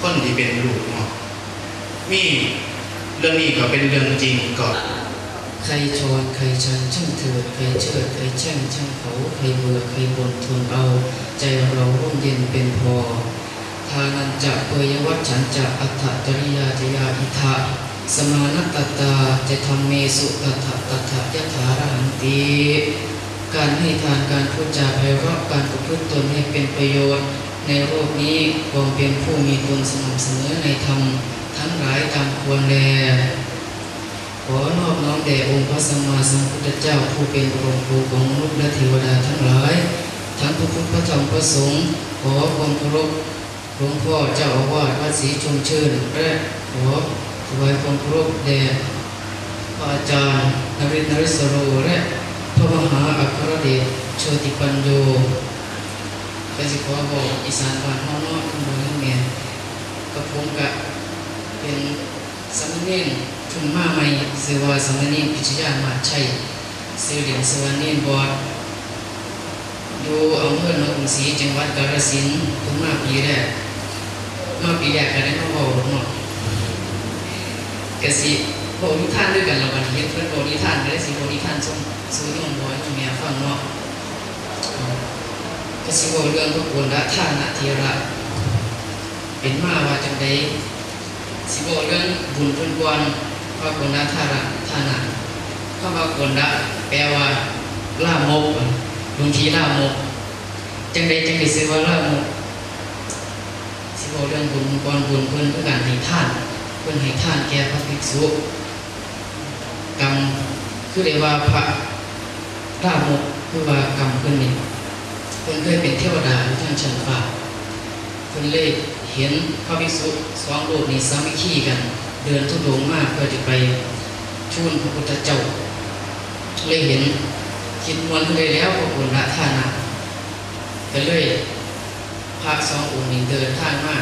ຄົນທີ່ເປັນລູກເນາະ ມີເລື່ອງນີ້ກໍເປັນເລື່ອງຈິງ ກໍ ໃຄສອນ ໃຄຊັງ ຊ່າງເທີດ ໃຄເຊີດ ໃຄແຊ່ງ ຊ່າງເຂົາ ໃຄເບື່ອ ໃຄບົ່ນ ທົນເອົາ ໃຈເຮົາຮົ່ມເຢັນເປັນພໍ. ທານັນຈະ ເປຍວັດສັນຈະ ອັດຖະຈະລິຍາຈະຍາ ອິດຖະ ສະມານະຕະຕາ ຈະ ທຳເມສຸ ຕະຖະຕະຖະ ຍະຖາ ລະຫັນຕິ. ການໃຫ້ທານ ການພູດຈາໄພເຣາະ ການປະພຶດຕົນໃຫ້ເປັນປະໂຫຍດ ໃນໂລກນີ້ ຄວາມເປັນຜູ້ມີຕົນສະໝ່ຳສະເໝີໃນທຳທັງຫຼາຍຕາມຄວນແລ. ຂໍນອບນ້ອມແດ່ອົງພະສຳມາສຳພຸດທະເຈົ້າ ຜູ້ເປັນບະລົມຄູຂອງມະນຸດ ແລະ ເທວະດາທັງຫຼາຍ, ທັງພະພຸດ ພະທຳ ພະສົງ. ຂໍຄວາມເຄົາລົບ ຫຼວງພໍ່ເຈົ້າອາວາດວັດສີຊົມຊື່ນ ແລະ ຂໍຖວາຍຄວາມເຄົາລົບແດ່ພະອາຈານນະຣິດ ນະຣິດສະໂລ ແລະ ພະມະຫາອັກຄະຣະເດດ ໂຊຕິປັນໂຍ. ກະຊິຂໍເວົ້າອີສານບ້ານເຮົາເນາະ ທາງພໍ່ທາງແມ່ ກັບຜົມກະເປັນສາມະເນນຂຶ້ນມາໃໝ່ ຊື່ວ່າສາມະເນນພິດຊະຍາ ມາດໄຊ ຊື່ຫຼິ້ນຊື່ວ່າເນນບອດ ຢູ່ອຳເພີນະຄອນສີ ຈັງຫວັດກາລະສິນ. ເພິ່ນມາປີແລກ ມາປີແລກກະໄດ້ມາເວົ້າດອກເນາະ ກະຊິເວົ້ານິທານຄືກັນລະ. ບັດນີ້ເຫັນເພິ່ນເວົ້ານິທານ ກະເລີຍຊິເວົ້ານິທານສູ່ ສູ່ໂຍມພໍ່ໂຍມແມ່ຟັງເນາະ. ກະຊິເວົ້າເລື່ອງພະໂກນດະທານະເຖລະ ເປັນມາວ່າຈັ່ງໃດ. ຊິເວົ້າເລື່ອງບຸນເພິ່ນກ່ອນ. ພະໂກນດະທານະ ທານະ ຄຳວ່າໂກນດະ ແປວ່າລາມົກ ລຸງພີລາມົກ. ຈັ່ງໃດຈັ່ງໄດ້ຊື່ວ່າລາມົກ? ຊິເວົ້າເລື່ອງບຸນກ່ອນ. ບຸນເພິ່ນຄືການໃຫ້ທານ ເພິ່ນໃຫ້ທານແກ່ພະພິກສຸ ກຳ ຄືໄດ້ວ່າພະລາມົກ ຄືວ່າກຳເພິ່ນນີ້ ເພິ່ນເຄີຍເປັນເທວະດາຢູ່ທາງຊັ້ນຟ້າ. ເພິ່ນເລີຍເຫັນພະພິກສຸສອງຮູບນີ້ສາມັກຄີກັນເດີນທຸດົງມາເພື່ອຈະໄປທູນພະພຸດທະເຈົ້າ ເລີຍເຫັນຄິດມ່ວນຄືໄດ້ແລ້ວ ພະໂກນດະທານະ ກະເລີຍ ພະສອງອົງນີ້ເດີນທາງມາ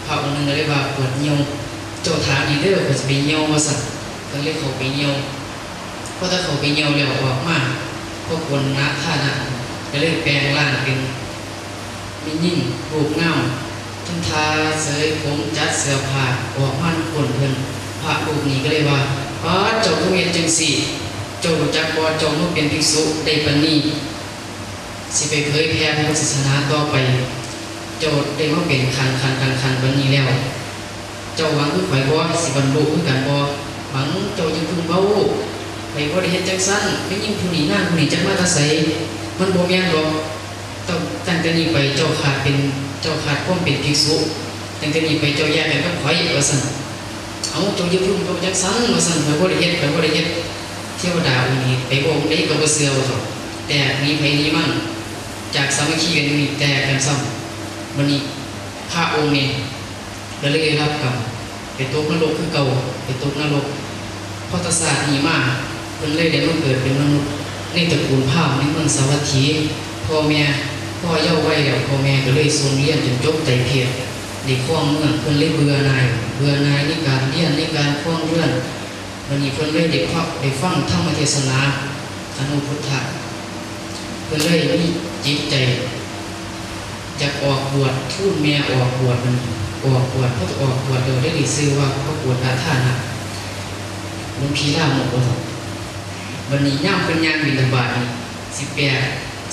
ພະອົງໜຶ່ງກະເລີຍວ່າປວດຍ່ຽວ ເຈົ້າຖາມອີກເດີ ຂ້ອຍຊິໄປຍ່ຽວວ່າຊັ້ນ. ເພິ່ນເລີຍເຂົ້າໄປຍ່ຽວ ພໍແຕ່ເຂົ້າໄປຍ່ຽວແລ້ວອອກມາ ພະໂກນດະທານະ ກະເລີຍແປງຮ່າງເປັນ ແມ່ຍິງຮູບງາມ ທັງທ່າເສີຍຜົມ ຈັດເສື້ອຜ້າອອກມານຳກົ້ນເພິ່ນ. ພະຮູບນີ້ກະເລີຍວ່າ ປາດ ເຈົ້າຄືເຮັດຈັ່ງຊີ້? ເຈົ້າຮູ້ຈັກບໍ່? ເຈົ້າມາເປັນພິກສຸໄດ້ປານນີ້ ຊິໄປເຜີຍແຜ່ພະພຸດທະສາສະໜາຕໍ່ໄປ ເຈົ້າໄດ້ມາເປັນຂັ້ນໆໆໆປານນີ້ແລ້ວ ເຈົ້າຫວັງຄືຂ້ອຍບໍ່? ຊິບັນລຸຄືກັນບໍ່? ຫວັງ. ເຈົ້າຢ່າເພິ່ງເວົ້າ ຂ້ອຍບໍ່ໄດ້ເຮັດຈັ່ງຊັ້ນ. ແມ່ຍິງຜູ້ນີ້ ນາງຜູ້ນີ້ ຈັກມາແຕ່ໃສ? ມັນບໍ່ແມ່ນດອກ. ຕັ້ງ ຕັ້ງແຕ່ນີ້ໄປເຈົ້າຂາດເປັນ ເຈົ້າຂາດຄວາມເປັນພິກສຸ. ຕັ້ງແຕ່ນີ້ໄປເຈົ້າແຍກກັນກັບຂ້ອຍ ວ່າຊັ້ນ. ເອົ້າ ເຈົ້າຢ່າເພິ່ງເວົ້າຈັ່ງຊັ້ນ ວ່າຊັ້ນ. ຂ້ອຍບໍ່ໄດ້ເຮັດ ຂ້ອຍບໍ່ໄດ້ເຮັດ. ເທວະດາອົງນີ້ໄປເວົ້າຈັ່ງໃດກໍບໍ່ເຊື່ອ ວ່າຊັ້ນ. ແຕກໜີໃຜໜີມັນ ຈາກສາມັກຄີກັນຢູ່ນີ້ ແຕກກັນຊ້ຳ. ບັດນີ້ພະອົງນີ້ ກະເລີຍໄດ້ຮັບກຳ ໄປຕົກນະລົກຄືເກົ່າ ໄປຕົກນະລົກ. ພໍແຕ່ຊາດນີ້ມາ ເພິ່ນເລີຍໄດ້ມາເກີດເປັນມະນຸດໃນຕະກູນພາມໃນເມືອງສາວັດຖີ. ພໍ່ແມ່ ພໍເຍົາໄວແລ້ວ ພໍ່ແມ່ກະເລີຍສົ່ງຮຽນຈົນຈົບໄຕເພດ ໄດ້ຄອງເມືອງ. ເພິ່ນເລີຍເບື່ອໜ່າຍ ເບື່ອໜ່າຍໃນການຮຽນ ໃນການຄອງເຮືອນ. ບັດນີ້ເພິ່ນເລີຍໄດ້ຟັງ ໄດ້ຟັງທຳມະເທດສະໜາອະນຸພຸດທະ ເພິ່ນເລີຍມີຈິດໃຈຢາກອອກບວດ ທູນແມ່ອອກບວດ. ບັດນີ້ອອກບວດ ພໍອອກບວດແລ້ວໄດ້ ໄດ້ຊື່ວ່າພະໂກນດະທານະ ລຸງພີລາມົກ ວ່າຊັ້ນ. ບັດນີ້ຍາມເພິ່ນຍ່າງບິນທະບາດນີ້ ຊິແປກ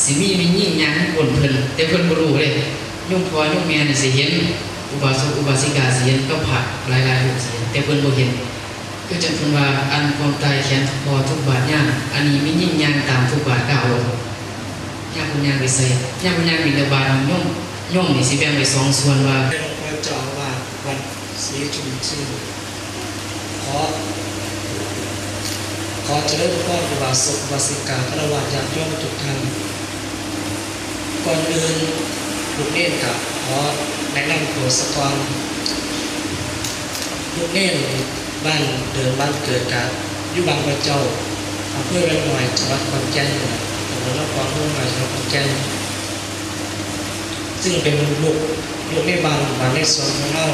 ຊິມີແມ່ຍິງຍ່າງນຳກົ້ນເພິ່ນ ແຕ່ເພິ່ນບໍ່ຮູ້ເດ້. ໂຍມພໍ່ໂຍມແມ່ນີ້ຊິເຫັນ ອຸບາສົກອຸບາສິກາຊິເຫັນກັບພະຫຼາຍໆຮູບຊິເຫັນ ແຕ່ເພິ່ນບໍ່ເຫັນ. ຄືຈັ່ງເພິ່ນວ່າ ອັນຄວາມຕາຍແຂນພໍ່ທຸກບາດຍາມ ອັນນີ້ແມ່ຍິງຍ່າງຕາມທຸກບາດກ້າວ. ຍາມເພິ່ນຍ່າງໄປໃສ ຍາມເພິ່ນຍ່າງບິນທະບາດ ໂຍມ ໂຍມນີ້ຊິແບ່ງໄປສອງສ່ວນວ່າ ເປັນພະເຈົ້າອາວາດວັດສີຊຸມຊື່ ຂໍ ຂໍຈະເລີນພອນອຸບາສົກອຸບາສິກາ ຄາລະວາດຍາດໂຍມທຸກທ່ານ. ກ່ອນອື່ນ ລູກເນນກະຂໍແນະນຳຕົວສາກ່ອນ. ລູກເນນບ້ານເດີມບ້ານເກີດກະຢູ່ບາງກະເຈົ້າ ອຳເພີແວງນ້ອຍ ຈັງຫວັດຂອນແກ່ນ ຕຳບົນນະຄອນ ເມືອງນ້ອຍ ຈັງຫວັດຂອນແກ່ນ ຊຶ່ງເປັນລູກ ລູກໃນບ້ານ ບ້ານໃນສວນຂອງເຮົາ.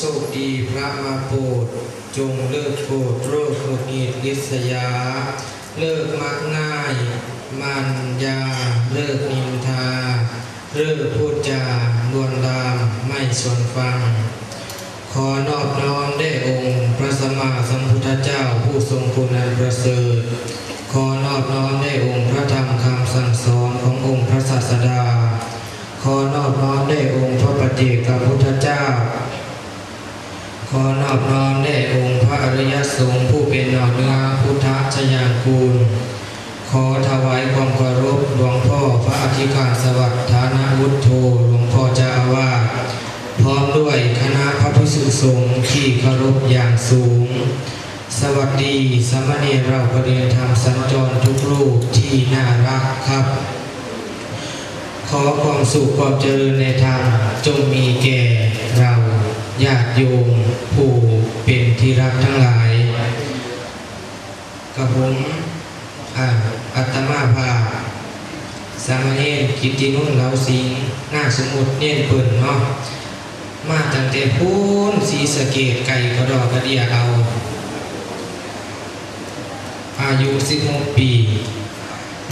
ໂຊກດີພຣະມາໂປດ, ຈົ່ງເລີກໂກດໂລກໝຸດຫງິດລິດສະຢາ, ເລີກມັກງ່າຍໝັ່ນຢາ, ເລີກນິນທາ, ເລີກພູດຈາລວນລາມໄມ້ສວນຟັງ. ຂໍນອບນ້ອມແດ່ອົງພຣະສຳມາສຳພຸດທະເຈົ້າ ຜູ້ຊົງຄຸນອັນປະເສີດ, ຂໍນອບນ້ອມແດ່ອົງພຣະທຳຄຳສັ່ງສອນຂອງອົງພຣະສາສະດາ, ຂໍນອບນ້ອມແດ່ອົງພຣະປັດເຈກພຸດທະເຈົ້າ, ຂໍນອບນ້ອມແດ່ອົງພຣະອະລິຍະສົງຜູ້ເປັນນອກເໜືອພຸດທະຊະຍາງກູນ, ຂໍຖວາຍຄວາມເຄົາລົບຫຼວງພໍ່ພຣະອະທິການສະຫວັດທານະວຸດໂທ ຫຼວງພໍ່ເຈົ້າອາວາດ ພ້ອມດ້ວຍຄະນະພຣະພິສຸສົງທີ່ເຄົາລົບຢ່າງສູງ. ສະຫວັດດີສາມະເນນເຫຼົ່າປະເດັນທຳສັນຈອນທຸກຮູບທີ່ໜ້າຮັກຄັບ. ຂໍຄວາມສຸກຄວາມຈະເລີນໃນທຳຈົ່ງມີແກ່ເຮົາຍາດໂຍມຜູ້ເປັນທີ່ຮັກທັງຫຼາຍ. ກະຜົມ ອາ ອັດຕະມາພາບ ສາມະເນນກິດຕິນົນ ເລົາສິງ ນາມສົມມຸດເນນເປີ້ນເນາະ ມາຕັ້ງແຕ່ພຸ້ນ ສີສະເກດ ໄກກະດໍກະເດຍເອົາ ອາຍຸສິບຫົກປີ.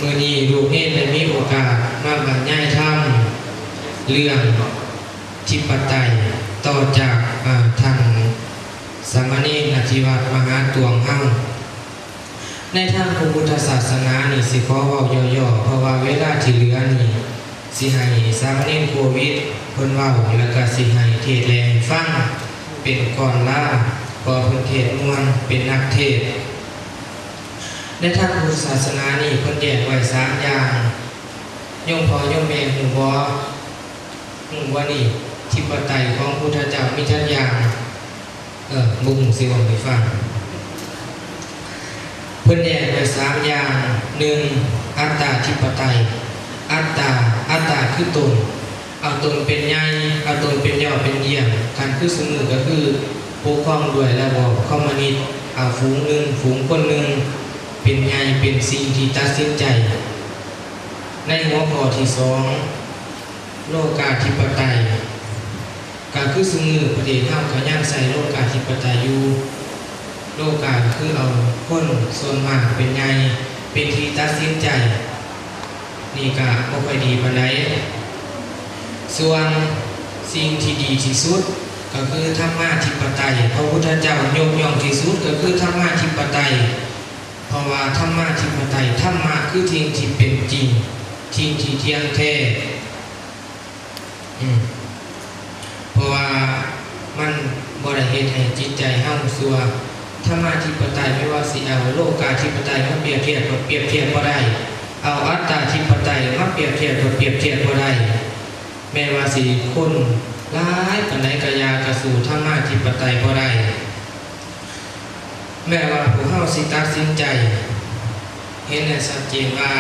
ມື້ນີ້ລູກເນນໄດ້ມີໂອກາດມາບັນຍາຍທຳເລື່ອງທິປະໄຕ ຕໍ່ຈາກ ອາ ທ່ານສາມະເນນອະທິວັດມະຫາຕວງເຮົາ. ໃນທາງພະພຸດທະສາສະໜານີ້ ຊິຂໍເວົ້າຫຍໍ້ໆ ເພາະວ່າເວລາທີ່ເຫຼືອນີ້ ຊິໃຫ້ສາມະເນນໂຄວິດເພິ່ນເວົ້າ ແລ້ວກະຊິໃຫ້ເທດແຫຼງໃຫ້ຟັງເປັນກ່ອນລາ ເພາະວ່າເພິ່ນເທດມ່ວນ ເປັນນັກເທດ. ໃນທາງພະພຸດທະສາສະໜານີ້ ເພິ່ນແຍກໄວ້ສາມຢ່າງ. ໂຍມພໍ່ໂຍມແມ່ຮູ້ບໍ່? ຮູ້ບໍ່ນີ້? ທິປະໄຕຂອງພຸດທະເຈົ້າມີຈັກຢ່າງ? ເອີ ບໍ່ຮູ້ ຊິເວົ້າໃຫ້ຟັງ. ເພິ່ນແຍກໄວ້ສາມຢ່າງ. ໜຶ່ງ ອັດຕາທິປະໄຕ. ອັດຕາ ອັດຕາຄືຕົນ ເອົາຕົນເປັນໃຫຍ່ ເອົາຕົນເປັນເຍົາເປັນຢ້ຽມ. ຄັນຄືຊຸມື້ກະຄືປົກຄອງດ້ວຍລະບອບຄອມມູນິດ ເອົາຝູງໜຶ່ງ ຝູງຄົນໜຶ່ງເປັນໃຫຍ່ ເປັນສິ່ງທີ່ຕັດສິນໃຈ. ໃນຫົວຂໍ້ທີສອງ ໂລກາທິປະໄຕ ກະຄືຊຸມື້ປະເທດເຮົາກະຍັງໃຊ້ໂລກາທິປະໄຕຢູ່. ໂລກາກະຄືເອົາຄົນສ່ວນມາກເປັນໃຫຍ່ ເປັນທີ່ຕັດສິນໃຈ ນີ້ກະບໍ່ຄ່ອຍດີປານໃດ. ສ່ວນສິ່ງທີ່ດີທີ່ສຸດກະຄືທຳມາທິປະໄຕ ພະພຸດທະເຈົ້າຍົກຍ້ອງທີ່ສຸດກະຄືທຳມາທິປະໄຕ. ເພາະວ່າທຳມາທິປະໄຕ ທຳມະຄືສິ່ງທີ່ເປັນຈິງ ສິ່ງທີ່ທ່ຽງແທ້. ອືມ ເພາະວ່າມັນບໍ່ໄດ້ເຮັດໃຫ້ຈິດໃຈເຮົາຊົ່ວ. ທຳມາທິປະໄຕ ແມ່ນວ່າຊິເອົາໂລກາທິປະໄຕມາປຽບທຽບ ກໍປຽບທຽບບໍ່ໄດ້. ເອົາອັດຕາທິປະໄຕມາປຽບທຽບ ກໍປຽບທຽບບໍ່ໄດ້. ແມ່ນວ່າຊິຄົນຫຼາຍປານໃດກະຢ່າ ກະສູ້ທຳມາທິປະໄຕບໍ່ໄດ້. ແມ່ນວ່າພວກເຮົາຊິຕັດສິນໃຈ ເຫັນໄດ້ຊັດເຈນວ່າ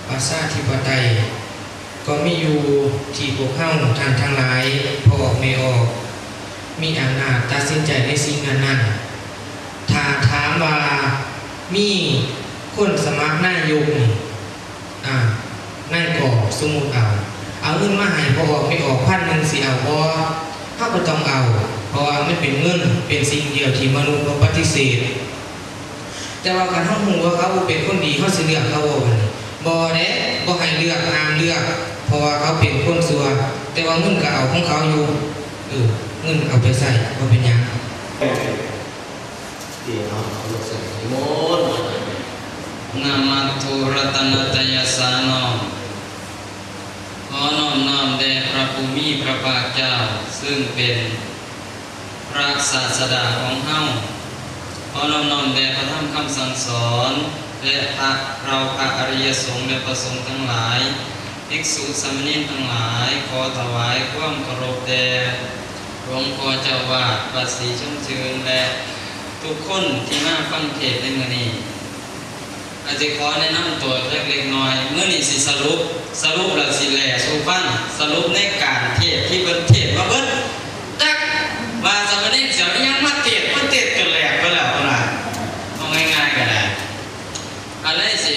ປະຊາທິປະໄຕກໍມີຢູ່ທີ່ພວກເຮົາທ່ານທັງຫຼາຍ ພໍ່ອອກແມ່ອອກ ມີອຳນາດຕັດສິນໃຈໃນສິ່ງນັ້ນໆ. ຖ້າຖາມວ່າມີຄົນສະໝັກນາຍົກນີ້ ອາ ນາຍກໍ ສົມມຸດເອົາ ເອົາເງິນມາໃຫ້ພໍ່ອອກແມ່ອອກພັນໜຶ່ງ ຊິເອົາບໍ່? ເຮົາກໍຕ້ອງເອົາ ເພາະວ່າມັນເປັນເງິນ ເປັນສິ່ງດຽວທີ່ມະນຸດບໍ່ປະຕິເສດ. ແຕ່ວ່າຄັນເຮົາຮູ້ວ່າເຂົາບໍ່ເປັນຄົນດີ ເຮົາຊິເລືອກເຂົາບໍ່ບັດນີ້? ບໍ່ເດ້ ບໍ່ໃຫ້ເລືອກ ຫ້າມເລືອກ ເພາະວ່າເຂົາເປັນຄົນຊົ່ວ ແຕ່ວ່າເງິນກໍເອົາຂອງເຂົາຢູ່. ເອີ ເງິນເອົາໄປໃຊ້ ບໍ່ເປັນຫຍັງ. ທີ່ເຮົາເອົາລົງໃສ່ນິມົນ ນະມະທຸລັດຕະນະໄຕຍະສານອມ ຂໍນອບນ້ອມແດ່ພະຜູ້ມີພະພາກເຈົ້າ ເຊິ່ງເປັນພະສາສະດາຂອງເຮົາ, ຂໍນອບນ້ອມແດ່ພະທຳຄຳສັ່ງສອນ ແລະ ພະ ເຫຼົ່າພະອະລິຍະສົງ ແລະ ພະສົງທັງຫຼາຍ, ພິກສຸສາມະເນນທັງຫຼາຍ, ຂໍຖວາຍຄວາມເຄົາລົບແດ່ ຫຼວງພໍ່ເຈົ້າອາວາດວັດສີຊົມຊື່ນ ແລະ ທຸກຄົນທີ່ມາຟັງເທດໃນມື້ນີ້. ອາດຈະຂໍແນະນຳຕົວຈັກເລັກນ້ອຍ. ມື້ນີ້ຊິສະຫຼຸບ, ສະຫຼຸບແລ້ວຊິແຫຼສູ່ຟັງ, ສະຫຼຸບໃນການເທດທີ່ເພິ່ນເທດມາເບິດ. ຈັກວ່າສາມະເນນຊິເອົາອີ່ຫຍັງມາເທດ, ມາເທດຈົນແຫຼກໄປແລ້ວພຸ້ນນະ. ເວົ້າງ່າຍໆກໍໄດ້. ອັນໃດຊິ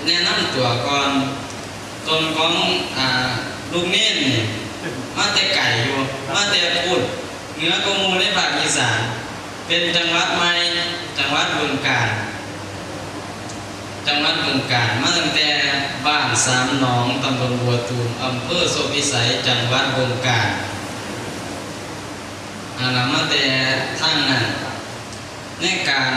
ແນະນຳຕົວກ່ອນ. ຕົນຂອງ ອາ ລູກເນນນີ້ມາແຕ່ໄກຢູ່, ມາແຕ່ພຸ້ນ. ເໜືອກວ່າໝູ່ໃນພາກອີສານ ເປັນຈັງຫວັດໃໝ່ ຈັງຫວັດບຶງການ. ຈັງຫວັດບຶງການ ມາຕັ້ງແຕ່ບ້ານສາມໜອງ ຕຳບົນບົວຕູມ ອຳເພີໂຊນພິໄສ ຈັງຫວັດບຶງການ. ອັນນັ້ນມາແຕ່ທາງນັ້ນ ໃນການ